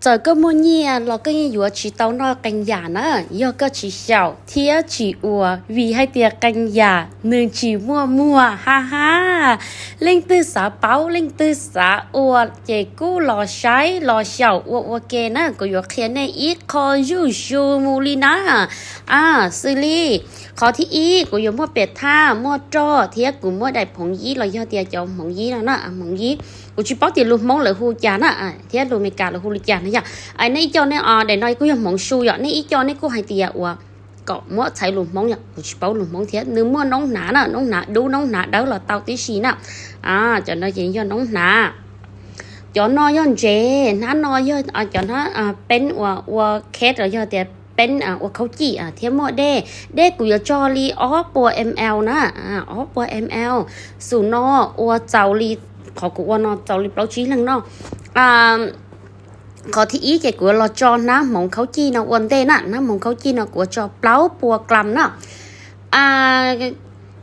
Txawm koj muaj nyiaj los koj yeej yuav tsis tau noj qee yam na, yog koj tsis xyaum thiab tsis ua, vim hais tias qee yam nws tsis muaj muag, ha ha. Leej twg xav paub, leej twg xav ua ces kuj los saib los xyaum ua ua ke na, kuv yuav qhia nej ib qho zuj zus mus li na. Xws li qhov thib ib, kuv yuav muaj piam thaj, muaj roj, thiab kuv muaj daim phoov yib los yog tias cov hmoov yib no na, hmoov yib. Kuv tsis paub tias lus Hmoob lawv hu cas na, thiab lus Amelikas lawv hu li cas na yom. Nej ib co nej, daim no kuj yog hmoov su yom, nej ib co nej kuj hais tias ua kom muab txhais lus Hmoob yom, kuv tsis paub lus Hmoob thiab. Nws muaj noob hnav na, noob hnav dub noob hnav dawb los tau tib si na. Cov no ces yog noob hnav. Cov no yog ntsev, hnab no yog cov hnab peeb ua, ua khet los yog tias peeb ua khaub cij thiab muaj dej. Dej kuv yuav tso li ob puas ml na, ob puas ml. Xum no ua txaus li, qhov kuv ua no txaus li plaub tsib leeg noj. Qhov thib ib ces kuv yuav los tso hnab hmoov khaub cij no ua ntej na, hnab hmoov khaub cij no kuv yuav tso plaub puas gram na.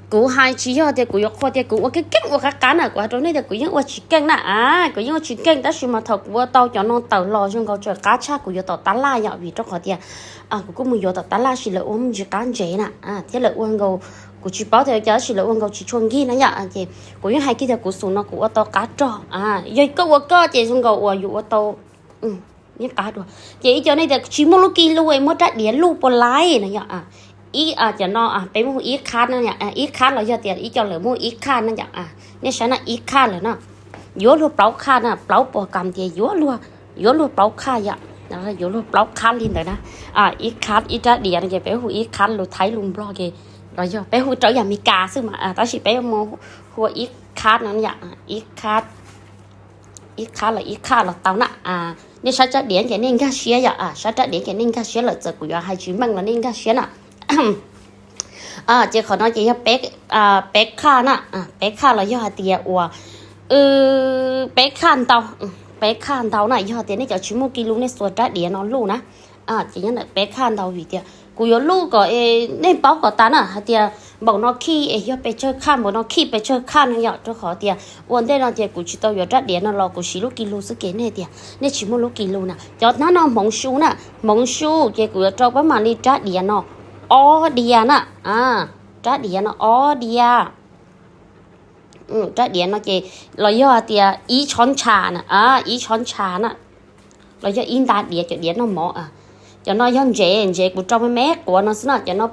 Kuv hais tsis yog tias kuv yuav qhuas tias kuv ua keej keej ua qab qab na, kuv hais rau nej tias kuv yeej ua tsis keej na, kuv yeej ua tsis keej, tab sis mas thaum kuv ua tau cov no tawm los zoo nkaus tseem qab tshaj kuv yuav tom tab laj yom, vim rau qhov tias kuv kuj mus yuav tom tab laj sis lawv ua muaj ntsis qab ntsev na, thiab lawv ua nkaus, kuv tsis paub tias cas tab sis lawv ua nkaus tsis tshua nkig na yom, ces kuv yeej hais kiag tias kuv xum no kuv ua tau qab rog. Yog koj ua koj ces zoo nkaus uas yus ua tau yeej qab dua. Ces ib co nej tias tsis muaj lub ki lu es muab rab diav luj puas laib no yom. Ib, cov no peb muaj ib khab no, ib khab los yog tias ib co lawv muaj ib khaj no yom. Nej saib na, ib khaj lawm no, yuav luag plaub khaj na, plaub puas kam tias yuav luag, yuav luag plaub khaj yom, yuav luag plaub khab li ntawd na. Ib khab ib rab diav no ces peb hu ib khab lus Thaib lus Nplog ces los yog peb hu rau yam Meskas xwb mas, tab sis peb mus hu ua ib khab no yom, ib khab, ib khab los ib khaj los tau na. Nej saib rab diav ces nej nkag siab yom, saib rab diav ces nej nkag siab lawm, txawm kuv yuav hais tsis meej los nej nkag siab na. Ces qhov no ces yog peb khaj na, peb khaj los yog hais tias ua peb khaj ntau, peb khaj ntau na, yog tias nej cov tsis muaj ki lu nej xuas rab diav no luj na. Ces nyob ntawm peb khaj ntau vim tias kuv yuav luj kom nej paub kom tas na hais tias npaum no khij es yog pes tsawg khaj, npaum no khij pes tsawg khaj no yom, rau qhov tias ua ntej no tias kuv tsis tau yuav rab diav no los kuv siv lub ki lu xwb ces nej tias nej tsis muaj lub ki lu na. Cov hnab no hmoov su na, hmoov su ces kuv yuav rau pab mam li rab diav no ob diav na, rab diav no ob diav. Rab diav no ces los yog hais tias ib tshob ntsha na, ib tshob ntsha na, los yog ib nta diav, cov diav noj mov. Cov no yog ntsev, ntsev kuv rau me me quav no xwb na, cov no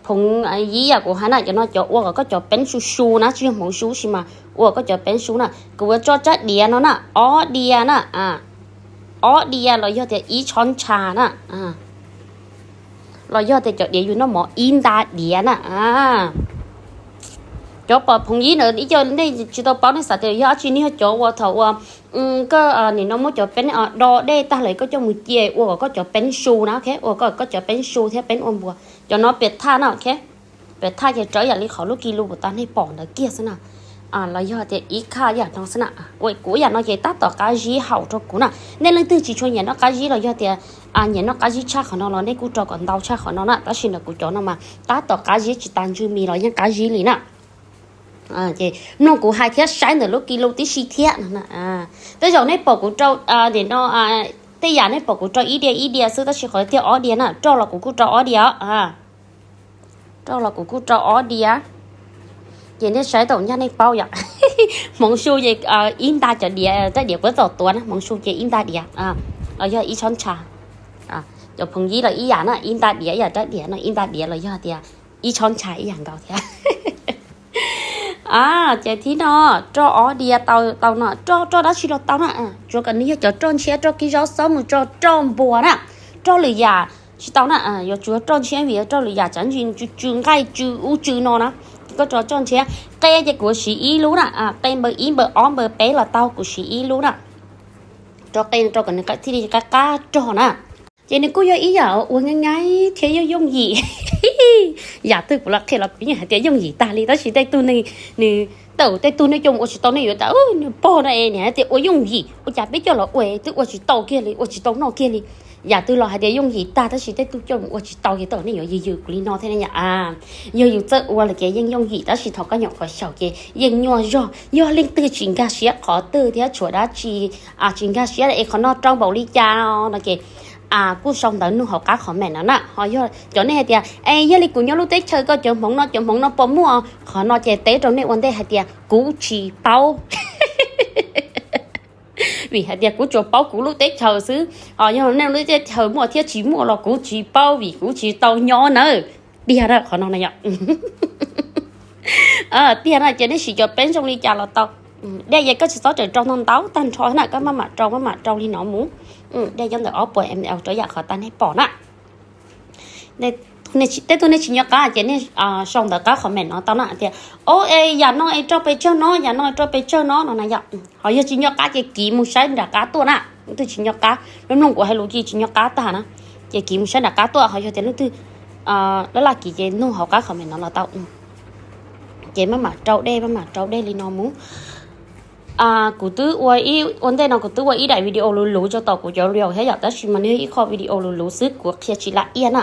phoov yib yam kuv hais na, cov no cov ua kom koj cov peeb su su na, tsis yog hmoov su sis mas ua koj cov peeb su na. Kuv yuav tso rab diav no na, ob diav na, ob diav los yog tias ib tshob ntsha na, los yog tias cov diav yus noj mov ib nta diav na. Cov pom phoov yib ntawd ib co nej tsis tau paub nej xav tias yog dab tsi, nej yog cov uas thaum uas koj nim no muab cov peeb do dej tag lawm koj coj mus cia ua kom koj cov peeb su na, ua kom koj cov peeb su thiab peeb ua npuas. Cov no piam thaj na, piam thaj ces rawv yam li qhov lub ki lu kuv tau nej pom ntawd kiag xwb na. Los yog tias ib khaj yam no xwb na. Ua kuv yam no ces tab tom qab zib haum rau kuv na. Nej leej twg tsis tshua nyiam noj qab zib los yog tias nyiam noj qab zib tshaj qhov no los nej kuj rau kom ntau tshaj qhov no na, tab sis ntawm kuv cov no mas tab tom qab zib tsis tas ntswg mis los yeej qab zib li na. Ces mloog kuv hais thiab saib ntawm lub ki lu tib si thiab no. Tej zaum nej pom kuv rau, nim no tej yam nej pom kuv rau ib diav ib diav xwb, tab sis qhov tiag ob diav na, roj los kuv kuj rau ob diav os. Roj los kuv kuj rau ob diav. Ces nej saib tau nyaj nej paub yom. Hmoov su ces ib nta cov diav, rab diav puab txom tuav na, hmoov su ces ib nta diav. Los yog ib tshob ntsha. Cov phoov yib los ib yam na, ib nta diav ib yam, rab diav no ib nta diav los yog tias ib tshob ntsha ib yam nkaus thiab. Ces thib no roj ob diav tau, tau no roj, roj dab tsi los tau na, tsuav kom nws yog cov roj ntshiab, roj kib zaub xob mus tso roj npuas na, roj lwm yam tsis tau na, yuav tsuav roj ntshiab vim roj lwm yam tsam ntsws tsw nqaij tsw ub tsw no na, koj tso roj ntshiab. Qe ces kuv siv ib lub na, qe npaws ib npaws ob npaws peb los tau, kuv siv ib lub na. Rau qe rau kom nws thiaj li qab qab rog na. Ces nws kuj yog ib yam ua nyaib nyaib thiab yooj yooj yim. Yam twg kuv los qhia los kuv yeej hais tias yooj yim tag li, tab sis tej tug ne, nws, tej tug nej coj mus ua tsis tau nej yuav tas, nws pog no es niam hais tias ua yooj yim, ua cas peb coj los ua twb ua tsis tau kiag li, ua tsis tau noj kiag li. Yam twg los hais tias yooj yim tag, tab sis tej tug coj mus ua tsis tau ces tej nej yuav yws yws kuv li no thiab ne yom. Yog yus txawj ua lawm ces yeej yooj yim, tab sis thaum koj nyuam qhuav xyaum ces yeej nyuaj zog. Yog leej twg tsis nkag siab qhov twg thiab tshuav dab tsi, tsis nkag siab es qhov no rau npaum li cas no ces kuj sau ntawv nug hauv qab comment no na. Ho yog cov nej hais tias es yog li kuv nyob lub teb chaws koj cov hmoov no cov hmoov no puas muaj, qhov no ces teb rau nej ua ntej hais tias kuv tsis paub. Vim hais tias kuv tsuas paub kuv lub teb chaws xwb. Yog nej lub teb chaws muaj thiab tsis muaj los kuv tsis paub vim kuv tsis tau nyob nawb. Tiag na qhov no na yom. Tiag na ces nej siv cov peb zoo li cas los tau. Dej ces koj tsis txhob rawm rau ntau ntau tag nrho na, koj maj mam rau maj mam rau li no mus. Dej cov ntawm ob puas ml rau yam qhov tag nej pom na. Tej tug nej tsis nco qab ces nej sau ntawv qab comment no tau na tias, o, es yam no es rau pes tsawg no, yam no es rau pes tsawg no no na yom. Ho yog tsis nco qab ces kiv mus saib nram qab tuaj na. Twg tsis nco qab, mloog mloog kuv hais lus ces tsis nco qab tag na, ces kiv mus saib nram qab tuaj. Ho yog tias leej twg laj laj kiv ces nug hauv qab comment no los tau. Ces maj mam rau dej, maj mam rau dej li no mus. Kuv twb ua ib, ua ntej no kuv twb ua ib daim video luv luv rau tom kuv cov reels thiab yom, tab sis mas nws yog ib qho video luv luv xwb, kuv qhia tsis lam iaj na.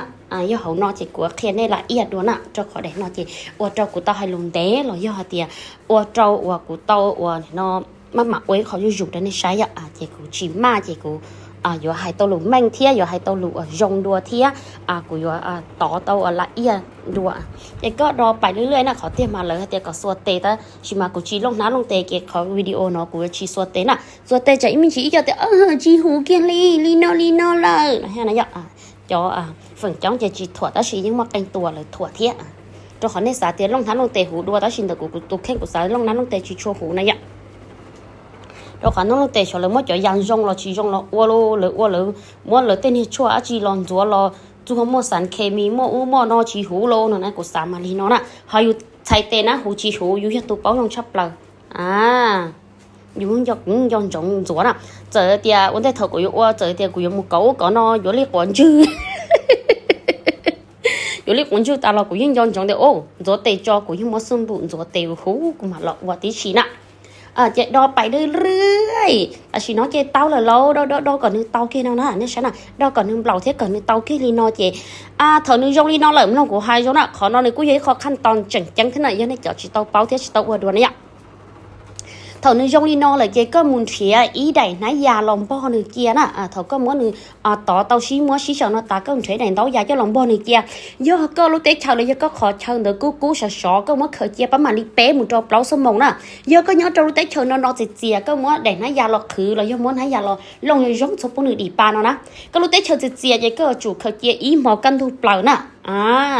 Yog hauv no ces kuv qhia nej lam iaj dua na, rau qhov daim no ces ua rau kuv tau hais lus ntev los yog hais tias ua rau uas kuv tau uas no maj mam ua ib qho zuj zus rau nej saib yom. Ces kuv tsis maj ces kuv yuav hais tau lus meej thiab yuav hais tau lus uas zoo dua thiab kuv yuav tov tau uas lam iaj dua. Ces koj do pais lwj lwj na, qhov tiag mas lawv hais tias kom xuas tes tab sis mas kuv tsis looj hnab looj tes ces qhov video no kuv yuav tsis xuas tes na. Xuas tes tsam ib me ntsis ib co tias tsis huv kiag li, li no li no lawm no yom. Cov feem coob ces tsis thuam tab sis yeej muaj qee tus lawv thuam thiab. Rau qhov nej xav tias looj hnab looj tes huv dua tab sis ntawm kuv, kuv tus kheej kuv xav looj hnab looj tes tsis tshua huv na yom. Rau qhov hnab looj tes xyov lawv muab cov yas zoo los tsis zoo los ua, lawv ua lawv muab lawv tej niag tshuaj dab tsi los ntxuav los txog muaj xav khes mis muaj ub muaj no tsis huv los no na, kuv xav mas li no na. Ho yus txhais tes na huv tsis huv yus yog tus paub zoo tshaj plaws. Yus nco, kuv nco ntsoov ntxuav na. Txawm tias ua ntej thaum kuv yuav ua, txawm tias kuv yuav mus kov ub kov no yuav li quav ntswg, yuav li quav ntswg tas los kuv yeej nco ntsoov tias ntxuav tes tso, kuv yeej muab xub npum ntxuav tes huv kuv mam los ua tib si na. Ces do pais lwj lwj, tam sim no ces tau lawm lauj, do do do kom nws tau kiag no na, nej saib na, do kom nws nplaum thiab kom nws tau kiag li no ces thaum nws zoo li no lawm mloog kuv hais zoo na, qhov no nws kuj yog ib qho khaj tos tseem ceeb thiab na, yog nej cov tsis tau paub thiab tsis tau ua dua na yom. Thaum nws zoo li no lawm ces koj mus nrhiav ib daim hnab yas los npog nws cia na. Thaum koj muab nws tov tau sib muab sib xyaw no tas koj nrhiav daim ntaub yas coj los npog nws cia. Yog koj lub teb chaws los yog koj qhov chaw ntawd kub kub sov sov koj muab khaws cia pab mam li peb mus rau plaub xuab moos na. Yog koj nyob rau lub teb chaws no no txias txias koj muab daim hnab yas los qhwv los yog muab hnab yas los looj zoo zoo txhua pub nws dim pa no na. Koj lub teb chaws txias txias ces koj yuav tsum khaws cia ib hmo kaj ntug plaws na.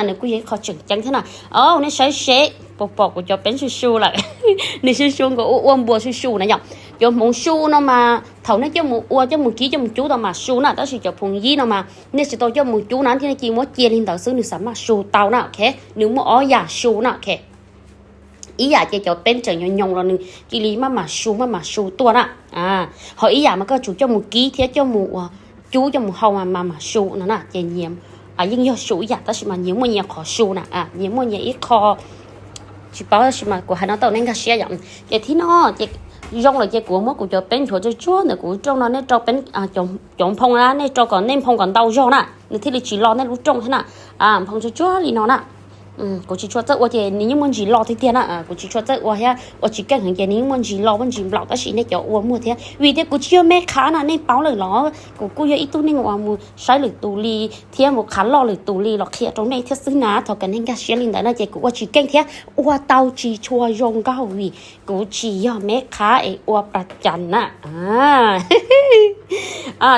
Nws kuj yog ib qho tseem ceeb thiab na. O, nej saib seb puas pom kuv cov peeb su su lawm. Nws su su nkaus ua ua npuas su su na yom. Cov hmoov su no mas thaum nej coj mus ua coj mus kib coj mus cub tau mas su na, tab sis cov phoov yib no mas nej tsis tau coj mus cub na, thiaj nej cia muab cia li ntawd xwb nws xav maj su tau na, ok. Nws muaj ob yam su na, ok. Ib yam ces cov peeb tseem nyoos nyoos los nws cia li maj mam su maj mam su tuaj na. Ho ib yam mas koj tsum coj mus kib thiab coj mus ua cub coj mus hau mas mam su no na. Ces nyias yeej yog su ib yam tab sis mas nyias muaj nyias qhov su na, nyias muaj nyias ib qho. Tsis paub tab sis mas kuv hais no tau nej nkag siab yom. Ces thib no ces zoo lawm ces kuv muab kuv cov peeb nchuav tsuag tsuag ntawm kuv rooj no, nej rau peeb, cov nphoo na nej rau kom nej nphoo kom ntau zog na, nws thiaj li tsis lo nej lub rooj thiab na. Nphoo tsuag tsuag li no na. Kuv tsis tshua txawj ua ces nws yeej muaj ntsis lo tiag tiag na, kuv tsis tshua txawj ua thiab ua tsis keej heev ces nws yeej muaj ntsis lo muaj ntsis nplaum, tab sis nej cov ua muag thiab. Vim tias kuv tsis yog meb qhav na, nej paub lawm los kuv kuj yog ib tug neeg uas mus saib lwm tus li thiab mus qhav loj lwm tus li los qhia rau nej thiab xwb na. Thov kom nej nkag siab li ntawd na, ces kuv ua tsis keej thiab ua tau tsis tshua zoo nkauj vim kuv tsis yog meb qhav es ua pas cas na.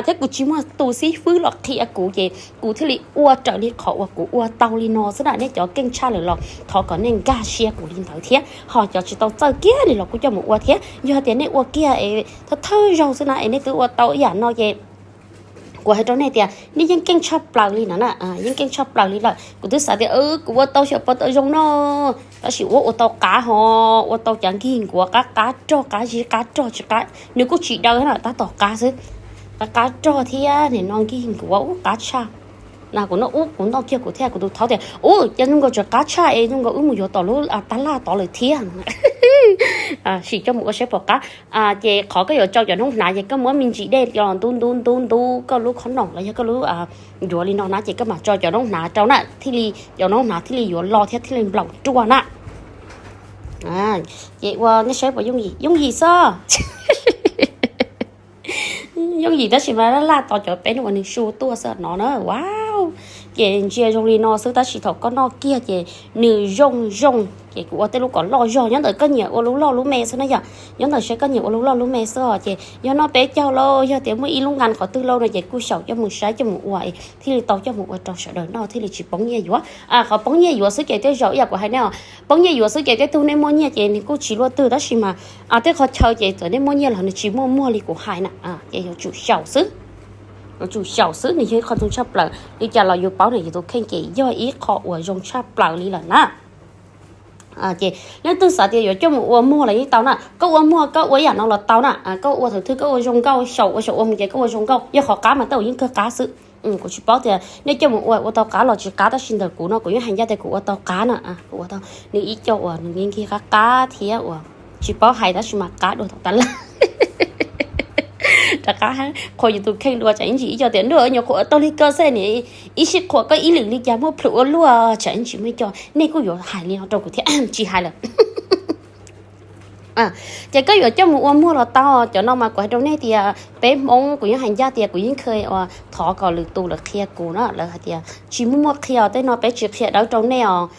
Thiab kuv tsis muaj tus xib fwb los qhia kuv ces kuv thiaj li ua raws li qhov uas kuv ua tau li no xwb na. Nej cov keej tshaj lawm los thov kom nej nkag siab kuv li ntawd thiab, ho cov tsis tau txawj kiag li los kuj coj mus ua thiab. Yog tias nej ua kiag es thawj thawj zaug xwb na es nej twb ua tau ib yam no ces kuv hais rau nej tias nej yeej keej tshaj plaws li no na, yeej keej tshaj plaws li lawm. Kuv twb xav tias kuv ua tau xyov puas tau zoo no, tab sis ua ua tau qab ho, ua tau cov nkig nkuav qab qab rog qab zib qab rog tsis qab, nws kuj tsis daw na, tab tom qab xwb. Qab qab rog thiab nim no nkig nkuav ub qab tshaj. Na kuv noj ub kuv noj kiag kuv thiab kuv tus thov tias, ub, cas zoo nkaus tseem qab tshaj es zoo nkaus wb mus yuav tom lub tab laj tod lawm thiab. Sim coj mus ua saib puas qab. Ces qhov koj yuav tso cov noob hnav ces koj muab me ntsis dej los ntub ntub ntub ntub koj lub khob noom los yog koj lub yuav li no na ces koj mam tso cov noob hnav rau na thiaj li cov noob hnav thiaj li yuav lo thiab thiaj li nplaum ruaj na. Ces ua nej saib puas yooj yim, yooj yim xwb. Yooj yim tab sis mas laj laj tos cov peb uas nws su tuaj xwb no na. Wow, ces ntsia zoo li no xwb tab sis thaum koj noj kiag ces nws zoo zoo. Ces kuv ua tej lub kom loj zog, nyob ntawm koj nyiam ua lub loj lub me xwb na yom. Nyob ntawm seb koj nyiam ua lub loj lub me xwb os. Ces yog noj peb caug lauj, yog tias muaj ib lub nqas qhov twg lauj no ces kuj xyaum coj mus saib coj mus ua thiaj li tau coj mus ua rau sawv daws noj thiaj li tsis poob nyiaj yuav. Qhov poob nyiaj yuav xwb ces tej zaum ib yam kuv hais nej os, poob nyiaj yuav xwb ces tej tug nej muaj nyiaj ces nws kuj tsis luaj twg tab sis mas tej qhov chaw ces txawm nej muaj nyiaj los nws tsis muaj muag li kuv hais na. Ces yuav tsum xyaum xwb, yuav tsum xyaum xwb, nws yog ib qho zoo tshaj plaws. Li cas los yus paub na yus tus kheej ces yog ib qho uas zoo tshaj plaws li lawm na. Ces leej twg xav tias yuav coj mus ua muag los yeej tau na, koj ua muag koj ua ib yam no los tau na, koj ua thaum twg koj ua zoo nkauj, xyaum ua xyaum ua mus ces koj ua zoo nkauj, yog qhov qab mas tej zaum yeej kawg qab xwb. Kuv tsis paub tias nej coj mus ua ua tau qab los tsis qab tab sis ntawm kuv no kuv yeej hais ncaj tias kuv ua tau qab na. Kuv ua tau, nws ib co uas nws nkig nkig qab qab thiab uas tsis paub hais tab sis mas qab dua thaum tas lawm. Rov qab qhuas yus tus kheej dua tsam ib ntsis ib co tias ntuj nyuam qhuav ua tau li ko xwb ni, ib sij qhuas koj ib lwm li cas muaj plhus ua luaj tsam ib ntsis muaj ib co nej kuj yuav hais li no rau kuv thiab tsis hais lawm. Ces koj yuav coj mus ua muag los tau, cov no mas kuv hais rau nej tias peb Hmoob kuv yeej hais ncaj tias kuv yeej kha thov kom lwm tus lawv qhia kuv na, lawv hais tias tsis muaj muaj qhia tej no peb tsis qhia dawb rau nej os.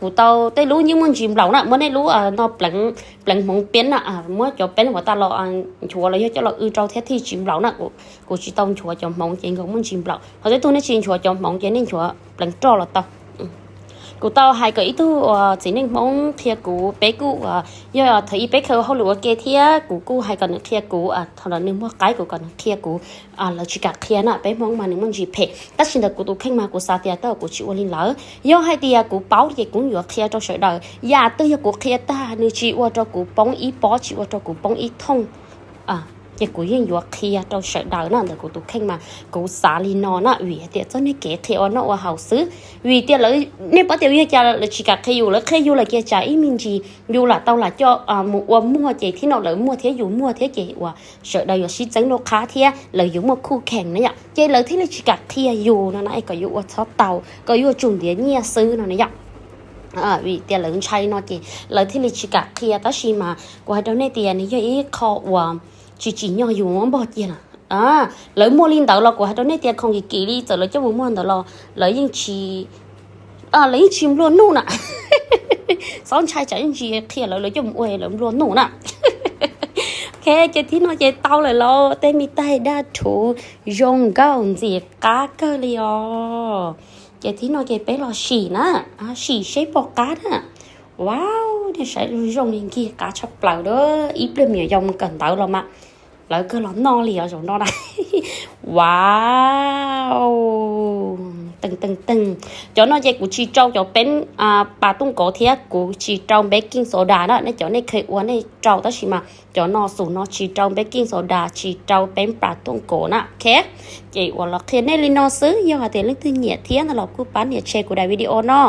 Kuv tau tej lub yeej muaj ntsis nplaum na, muab nej lub no pleev hmoov peeb na, muab cov peeb uas tas los nchuav los yog coj los w rau thiab thiaj tsis nplaum na. Kuv tsis tau nchuav cov hmoov ces nkaus muaj ntsis nplaum, ho tej tug nej tsis nchuav cov hmoov ces nej nchuav pleev roj los tau. Kuv tau hais kom ib tug uas txiv neej Hmoob qhia kuv, peb kuj uas yog thaum ub peb kha hauj lwm ua ke thiab kuv kuj hais kom nws qhia kuv, thaum ntawd nws muaj qaib kuv kom nws qhia kuv. Lawv tsis kam qhia na, peb Hmoob mas nws muaj ntsis phem tab sis ntawm kuv tus kheej mas kuv xav tias tej zaum kuv tsis ua li lawv, yog hais tias kuv paub ces kuv yuav qhia rau sawv daws, yam twg yog kuv qhia tag nws tsis ua rau kuv poob ib pob tsis ua rau kuv poob ib thooj ces kuv yeej yuav qhia rau sawv daws na, ntawm kuv tus kheej mas kuv xav li no na, vim hais tias txoj niag kev qhia ua noj ua haus xwb. Vim tias lawv, nej paub tias yog cas lawv tsis kam qhia yus, lawv qhia yus lawm ces tsam ib me ntsis yus lam tau lam coj mus ua muag ces thiab no lawv muag thiab yus muag thiab ces uas sawv daws yuav sib txeeb lub qhab thiab lawv yuav muaj khuj khees na yom, ces lawv thiaj li tsis kam qhia yus no na, kom yus ua txhob tau kom yuav tsum ntiav nyiaj xwb no na yom. Vim tias lawv ntshai no ces lawv thiaj li tsis kam qhia tab sis mas kuv hais rau nej tias nws yog ib qho uas tsis tsim nyog yus muab npog cia na. Lawv muag li ntawd los kuv hais rau nej tias khoom kim kim li txawm lawv coj mus muag ntawd los lawv yeej tsis, lawv yeej tsis nplua nuj na. Txhob ntshai tsam ib ntsis qhia lawv, lawv coj mus ua lawv nplua nuj na. Ok, ces thib no ces tau lawm lauj, tej me tais daj rhuv zoo nkauj ntxim qab kawg li os. Ces thib no ces peb los sim na, sim seb puas qab na. Wow, nej saib zoo li nkig qab tshaj plaws a, ib pliag me nyuam yaus mus kawm ntawv los mas lawv kawg los noj li os zaum no na. Wow, teeg teeg teeg. Cov no ces kuv tsis rau cov peeb pas tooj kauv thiab kuv tsis rau baking soda na, nej cov nej kheev ua nej rau tab sis mas cov no xum no tsis rau baking soda tsis rau peeb pas tooj kauv na. Ok, ces uas los qhia nej li no xwb, yog hais tias leej twg nyiam thiab ntawd los kuj pab nias share kuv daim video no.